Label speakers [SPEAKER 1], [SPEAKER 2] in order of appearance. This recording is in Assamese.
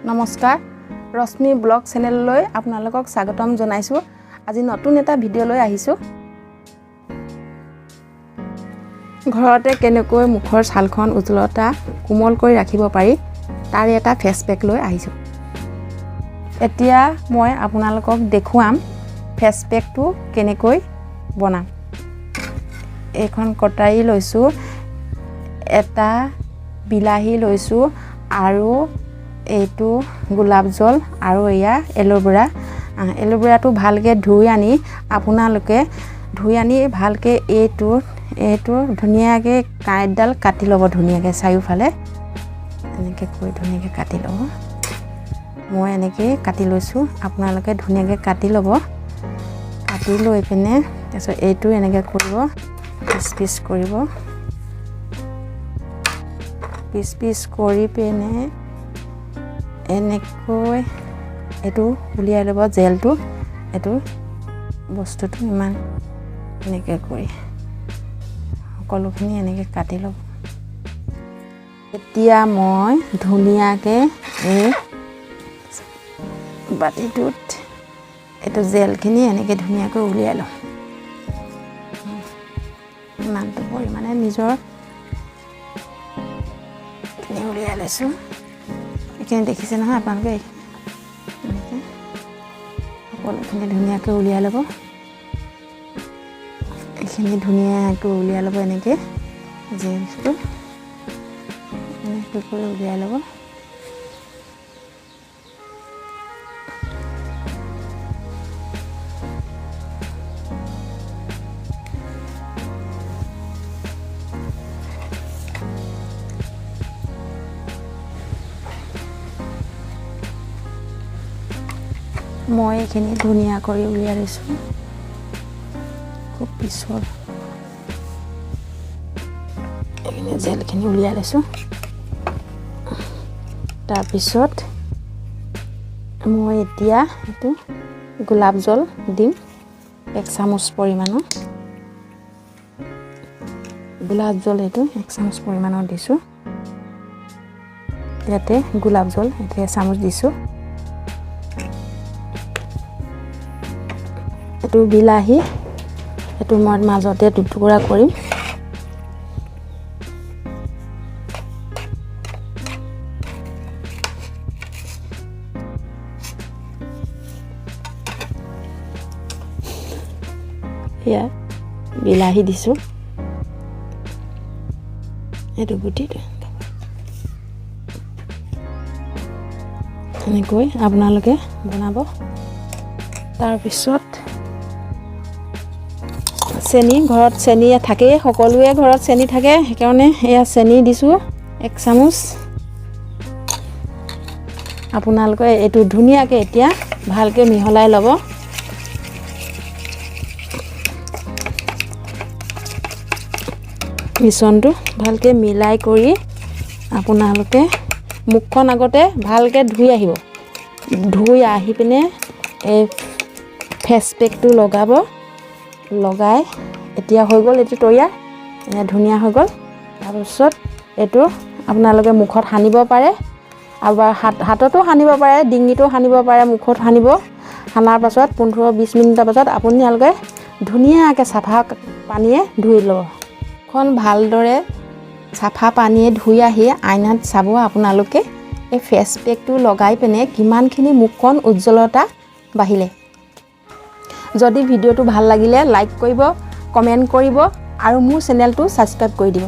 [SPEAKER 1] নমস্কাৰ, ৰশ্মি ব্লগ চেনেললৈ আপোনালোকক স্বাগতম জনাইছোঁ। আজি নতুন এটা ভিডিঅ' লৈ আহিছোঁ। ঘৰতে কেনেকৈ মুখৰ ছালখন উজ্জ্বলতা কোমল কৰি ৰাখিব পাৰি, তাৰে এটা ফেচ পেক লৈ আহিছোঁ। এতিয়া মই আপোনালোকক দেখুৱাম ফেচ পেকটো কেনেকৈ বনাম। এইখন কটাৰী লৈছোঁ, এটা বিলাহী লৈছোঁ আৰু এইটো গোলাপ জল আৰু এয়া এল'ভেৰা। এল'ভেৰাটো ভালকৈ ধুই আনি, আপোনালোকে ধুই আনি ভালকৈ এইটো ধুনীয়াকৈ কাঁইটডাল কাটি ল'ব, ধুনীয়াকৈ চাৰিওফালে এনেকৈ কৰি ধুনীয়াকৈ কাটি ল'ব। মই এনেকৈয়ে কাটি লৈছোঁ, আপোনালোকে ধুনীয়াকৈ কাটি ল'ব। কাটি লৈ পিনে তাৰপিছত এইটো এনেকৈ কৰিব, পিচ পিচ কৰিব। পিচ পিচ কৰি পিনে এনেকৈ এইটো উলিয়াই ল'ব জেলটো। এইটো বস্তুটো ইমান এনেকৈ কৰি সকলোখিনি এনেকৈ কাটি ল'ব। এতিয়া মই ধুনীয়াকৈ এই বাতিটোত এইটো জেলখিনি এনেকৈ ধুনীয়াকৈ উলিয়াই ল'ম। ইমানটো পৰিমাণে নিজৰ এইখিনি উলিয়াই লৈছোঁ। এইখিনি দেখিছে নহয় আপোনালোকে? এনেকৈ সকলোখিনি ধুনীয়াকৈ উলিয়াই ল'ব। এইখিনি ধুনীয়াকৈ উলিয়াই ল'ব, এনেকৈ জেলটো এনেকৈ কৰি উলিয়াই ল'ব। মই এইখিনি ধুনীয়া কৰি উলিয়াই লৈছোঁ। খুব পিছল এইখিনি জেলখিনি উলিয়াই লৈছোঁ। তাৰপিছত মই এতিয়া এইটো গোলাপ জল দিম, 1 চামুচ পৰিমাণৰ গোলাপ জল। এইটো 1 চামুচ পৰিমাণৰ দিছোঁ। ইয়াতে গোলাপ জল এতিয়া এচামুচ দিছোঁ। এইটো বিলাহী, এইটো মই মাজতে দুটুকুৰা কৰিম। এয়া বিলাহী দিছোঁ, এইটো গুটিটো। এনেকৈ আপোনালোকে বনাব। তাৰপিছত চেনি, ঘৰত চেনি থাকেই, সকলোৱে ঘৰত চেনি থাকে, সেইকাৰণে এয়া চেনি দিছোঁ 1 চামুচ। আপোনালোকে এইটো ধুনীয়াকৈ এতিয়া ভালকৈ মিহলাই ল'ব। মিশ্ৰণটো ভালকৈ মিলাই কৰি আপোনালোকে মুখখন আগতে ভালকৈ ধুই আহিব। ধুই আহি পিনে এই ফেচ পেকটো লগাব। লগাই এতিয়া হৈ গ'ল এইটো তৈয়াৰ, এনে ধুনীয়া হৈ গ'ল। তাৰপিছত এইটো আপোনালোকে মুখত সানিব পাৰে আৰু বা হাততো সানিব পাৰে, ডিঙিতো সানিব পাৰে, মুখত সানিব। সানাৰ পাছত 15-20 মিনিটৰ পাছত আপোনালোকে ধুনীয়াকৈ চাফা পানীয়ে ধুই ল'ব। মুখখন ভালদৰে চাফা পানীয়ে ধুই আহি আইনাত চাব আপোনালোকে এই ফেচ পেকটো লগাই পিনে কিমানখিনি মুখখন উজ্জ্বলতা বাঢ়িলে। যদি ভিডিঅ'টো ভাল লাগিলে লাইক কৰিব, কমেণ্ট কৰিব আৰু মোৰ চেনেলটো ছাবস্ক্ৰাইব কৰি দিব।